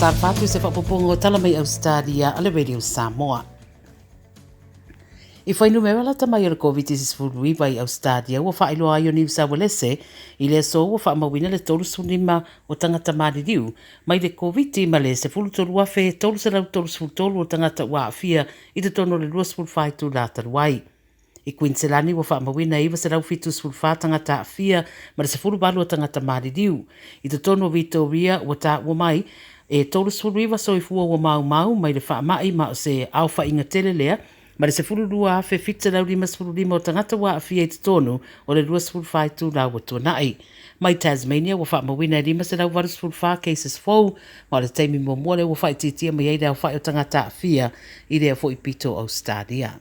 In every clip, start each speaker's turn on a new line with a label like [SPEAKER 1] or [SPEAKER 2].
[SPEAKER 1] Faatalofa atu i se faaopoopoga o tala mai Ausetalia a le Radio Samoa. I fuainumera lata mai o le Koviti-19 i Ausetalia ua faailoa ai o Niu Sauelese i le aso ua faamauina le 35 o tagata maliliu mai le Koviti ma le 13,333 o tagata ua aafia i totonu o le 24 itula talu ai. I Kuiniselani ua faamauina e 974 tagata aafia ma le 18 o tagata maliliu. I totonu o Vitoria ua taua mai e 39 soifua ua maumau mai le faamai ma o se aofaiga tele lea ma le 12,755 o tagata ua aafia i totonu o le 24 itula ua tuanai. Mai Tasmania ua faamauina e 584 cases fou ma o le taimi muamua lea ua faaitiitia mai ai le aofai o tagata aafia i lea foi pito o Ausetalia.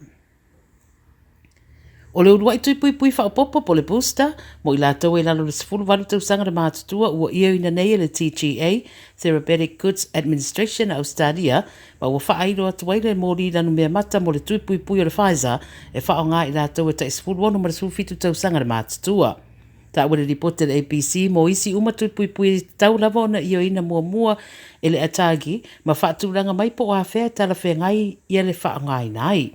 [SPEAKER 1] O le uluai tui puipui faaopoopo po o le booster mo i latou e i lalo o le 18 tausaga le matutua ua ioeina nei e le TGA, Therapeutic Goods Administration a Ausetalia, ma ua faailo atu ai le moli lanumeamata mo le tui puipui o le Pfizer e faaaoga i latou e tai 16 ma le 17 tausaga le matutua. Taua le lipoti a le ABC mo isi uma tui puipui e tatau lava ona ioeina muamua e le ATAGI ma faatulaga mai po o afea e talafeagai ia le faaaogaina ai.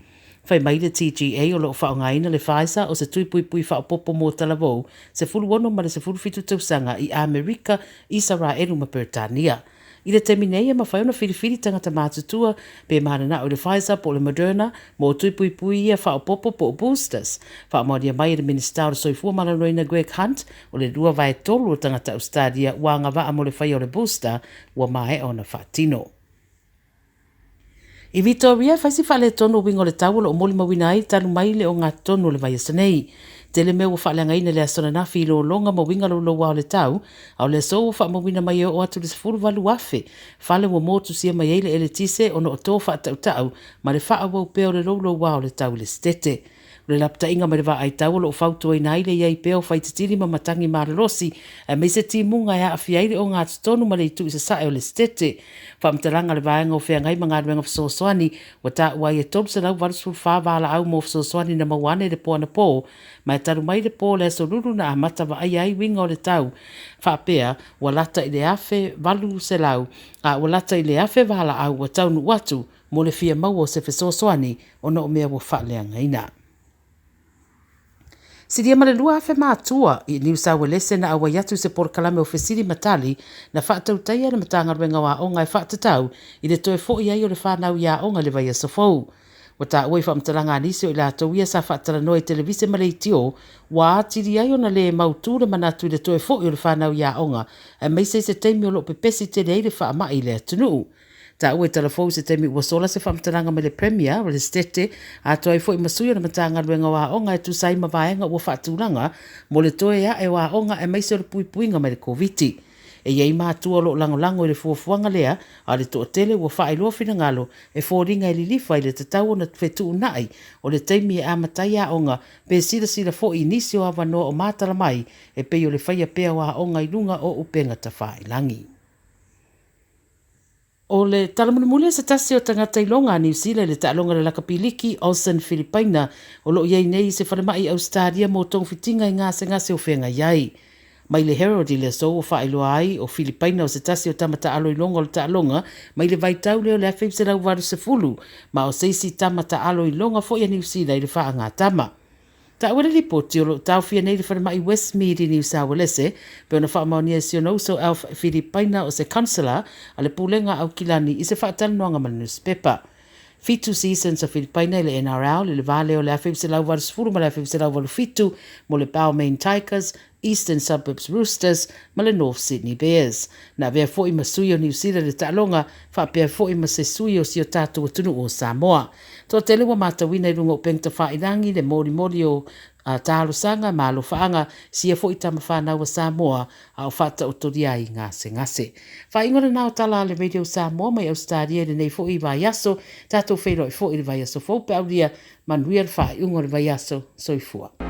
[SPEAKER 1] Fai mai le TGA o lo o faaaogaina le Pfizer o se tui puipui faaopoopo mo talavou 16 ma le 17 tausaga i Amerika, Isaraelu ma Peretania. I le taimi nei e mafai ona filifili tagata matutua pe mananao i le Pfizer po o le Moderna mo tui puipui ia faaopoopo po o boosters. Faamaonia mai e le Minisita o le Soifua Maloloina Greg Hunt o le 2/3 o tagata Ausetalia ua agavaa mo le faia o le booster ua maea ona faatino. I Vitoria, e fai si faaletonu o uiga o le tau o lo o molimauina ai talu mai le ogatotonu o le vaiaso nei. Tele mea ua faaleagaina i le aso ananafi i lologa ma uiga louloua o le tau, a o le aso ua faamauina mai e oo atu i le 18,000 fale ua motusia mai ai le eletise ona o to faatautau ma le faaauau pea o le louloua o le tau i le setete. O le lapataiga mai le vaai tau o lo o fautuaina ai le i ai pea o faititili ma matagi malolosi aemaise timuga e aafia ai le ogatotonu ma le itu i sasae o le setete. Faamatalaga a le Vaega o Feagai ma Galuega Fesoasoani ua taua ai e 384 valaau mo fesoasoani na maua ane i le po anapō ma e talu mai le po o le aso Lulu na amata vaaia ai uiga o le tau faapea ua lata i le 1800 a ua lata i le 1000 valaau ua taunuu atu mo le fia maua o se fesoasoani ona o mea ua faaleagaina. Silia ma le 2,000 matua i Niu Sauelese na auai atu i se polokalame o fesili ma tali na faatautaia e le Matagaluega o Aoga e faatatau i le toe foi ai o le fanau i aoga i le vaiaso fou. Ua taua i faamatalaga a nisi o i latou ia sa faatalanoa i televise ma leitio, ua atili ai ona lē mautū le manatu i le toe foi o le fanau i aoga, aemaise i se taimi o lo o pepesi tele ai le faamai i le atunuu. Taua i Talafou i se taimi ua sola se faamatalaga mai le Premier o le Setete, atoa ai foi ma sui o le Matagaluega o Aoga e tusa ai ma vaega ua faatulaga mo le toe ae o aoga aemaise o le puipuiga mai le Koviti. E i ai matua o lo o lagolago i le fuafuaga lea, a o le toatele ua faailoa finagalo e foliga e lilifa i le tatau ona fetuunai o le taimi e amata ai aoga pe silasila foi i nisi o avanoa o matala mai e pei o le faia pea o aoga i luga o upega tafailagi. O le tala mulimuli a se tasi o tagata iloga a Niu Sila i le taaloga o le lakapi liki, Olsen Filipaina, o lo o i ai nei i se falemai i Ausetalia mo togafitiga i gasegase o feagai ai. Mai le Herald i le aso ua faailoa ai, o Filipaina o se tasi o tama taalo iloga o le taaloga mai le vaitau lea o le 1980, ma o se isi tama taalo iloga foi a Niu Sila i le faagatama. Taua le lipoti o lo o taofia nei le falemai Westmead i Niu Sauelese, pei ona faamaonia e si ona uso Alf Filipaina o se councillor a le Pulega a Aukilani i se faatalanoaga ma le nusipepa. Fitu seasons a Filipaina i le NRL i le va lea o le 1980 ma le 1987 mo le Balmain Tigers, Eastern Suburbs Roosters ma le North Sydney Bears. Na avea foi ma sui o Niu Sila i le taaloga, faapea foi ma se sui o si o tatou atunuu o Samoa. Toatele ua matauina i luga o upega tafailagi le molimoli o talosaga ma alofaaga sia foi tama fanau a Samoa a o faataotolia ai gasegase. Faaiuga lena o tala a le Radio Samoa mai Ausetalia i lenei foi vaiaso. Tatou feiloai foi i le vaiaso fou pe aulia manuia le faaiuga o le vaiaso. Soifua.